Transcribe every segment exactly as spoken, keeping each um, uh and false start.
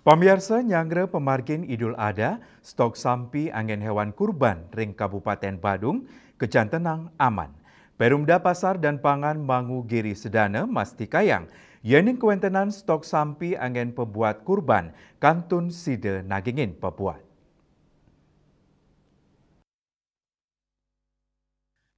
Pamiarsa, nyanggra pamargin Idul Adha, stok sampi anggen hewan kurban ring Kabupaten Badung kacantenang aman. Perumda Pasar dan Pangan Mangu Giri Sedana mastikayang, yening kawentenan stok sampi anggen pabuat kurban kantun sida nagingin pabuat.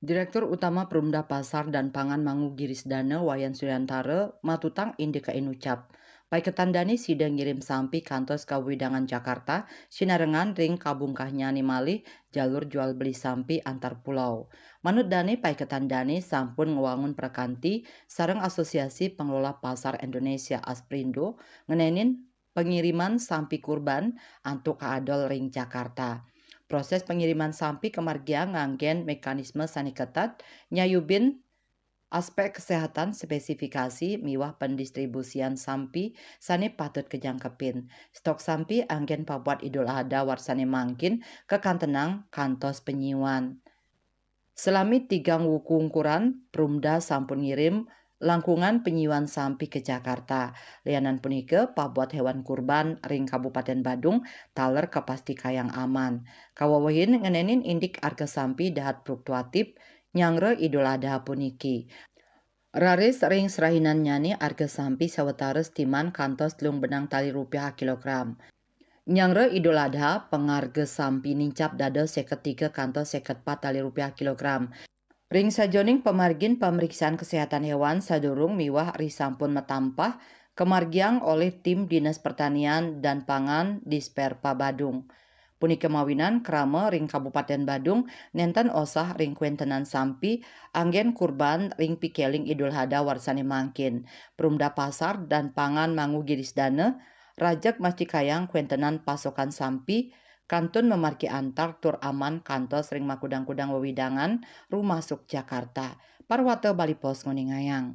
Direktur Utama Perumda Pasar dan Pangan Mangu Giri Sedana, Wayan Suryantara, matutang indika inucap. Paiketan dane sida ngirim sampi kantos kawidangan Jakarta, sinarengan ring kabungkahnyane malih jalur jual beli sampi antar pulau. Manut dane, paiketan dane sampun ngwangun prakanti sareng Asosiasi Pengelola Pasar Indonesia, Asprindo, ngenenin pengiriman sampi kurban antuk kaadol ring Jakarta. Proses pengiriman sampi kamargiang nganggen mekanisme sane ketat, nyayubin aspek kesehatan, spesifikasi, miwah pendistribusian sampi sane patut kajangkepin. Stok sampi anggen pabuat Idul Adha warsane mangkin kakantenang kantos panyiuan. Salami tigang wuku ungkuran, Perumda sampun ngirim langkungan panyiuan sampi ka Jakarta. Lianan punika, pabuat hewan kurban ring Kabupaten Badung taler kapastikayang aman. Kawewehin ngenenin indik arga sampi dahat fluktuatif nyanggra Idul Adha puniki. Raris ring serahinannyane arga sampi sawatara setiman kantos telung benang tali rupiah kilogram. Nyanggra Idul Adha, pangarga sampi nincap dados seket tiga kantos seket pat tali rupiah kilogram. Ring sajoning pamargin pamriksaan kesehatan hewan sadurung miwah risampun matampah, kamargiang olih tim Dinas Pertanian dan Pangan Disperpa Badung. Punika mawinan krama ring Kabupaten Badung nenten osah ring kwentenan sampi anggen kurban ring pikeling Idul Adha warsane mangkin. Perumda Pasar dan Pangan Mangu Giri Sedana rajeg mastikayang kwentenan pasokan sampi kantun mamargi antar tur aman kantos ring makudang-kudang wewidangan rumasuk Jakarta. Parwata Bali Post nguningayang.